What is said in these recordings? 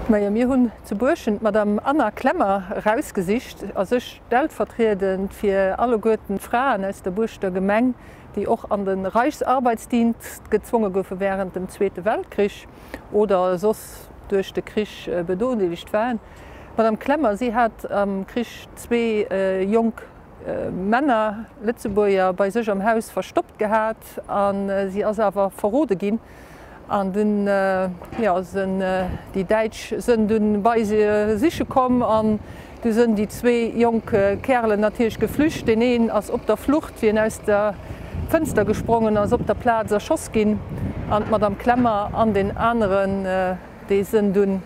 Majo, mir hunn zu Buerschent d'Madame Anna Klemmer erausgesicht, a sech stellvertriedend fir alleguerten d'Fraen aus der Buerschter Gemeng, déi och an de Reichsarbeitsdienst gezwonge goufe während dem Zweete Weltkrich oder soss duerch de Krich benodeelegt waren. D'Madame Klemmer, si hat am Krich zwee jonk Männer, Lëtzebuerger, bei sech am Haus verstoppt gehat a si ass awer verrode ginn. An dunn, jo, sënn déi Däitsch sënn dunn bei se siche komm an du sënn déi zwee jonk Kärelen natierlech geflücht. Deen een ass op der Flucht, wéi en aus der Fënster gesprongen ass, op der Plaz erschoss ginn an d'Madame Klemmer an deen aneren, déi sënn dunn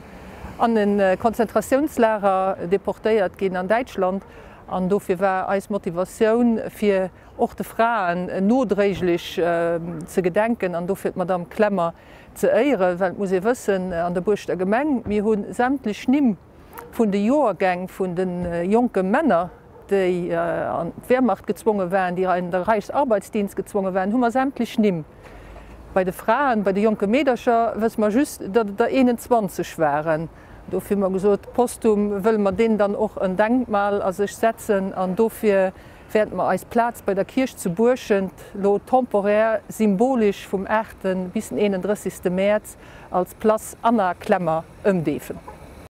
an e Konzentratiounslager deportéiert ginn an Däitschland. An dofir war eis Motivatioun, fir och de Fraen nodréiglech ze gedenken an dofir d'Madame Klemmer ze éieren, well et muss ee wëssen, an der Buerschter Gemeng, mir hu sämtlech Nimm vun de Joergäng vun de jonke Männer, déi an d'Wehrmacht gezwonge waren, déi an de Reichsarbeitsdienst gezwonge waren, hu mer sämtlech Nimm. Bei de Fraen, bei de jonke Meedercher wësse mer just, datt et der 21 waren. Dofir hu mer gesot, posthum wëlle mer deenen dann och en Denkmal a sech setzen an dofir wäerte mer eis Plaz bei der Kierch zu Buerschent lo temporär symbolesch vum 8. Bis den 31. Mäerz als Place Anna Klemmer ëmdeefen.